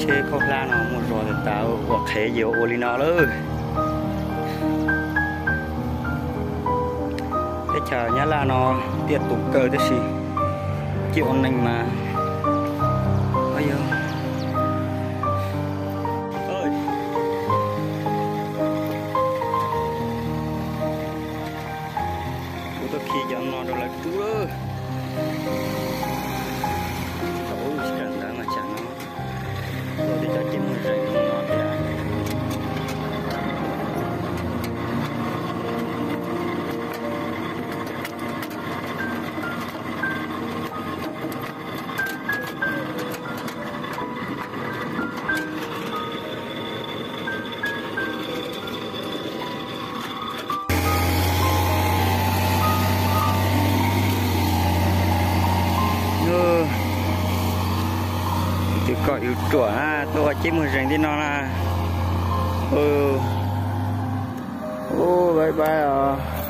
Tsheb khaub hlab no muaj zog tas tas, ua qhev ces ua li no lawm. Teb chaws Nyab Laj no tiaj tus kawg tab sis cia ua neeg mas, yog, kuv tuaj khi cov no rau lawv rub lawm. Thaum ub tsis kam ntawd mas tsam no luaj tej cov ceg muaj zeeg no thiab. Tus koj yus ruam na, tuaj ua ceg muaj zeeg tej no na. Ub, bye bye os.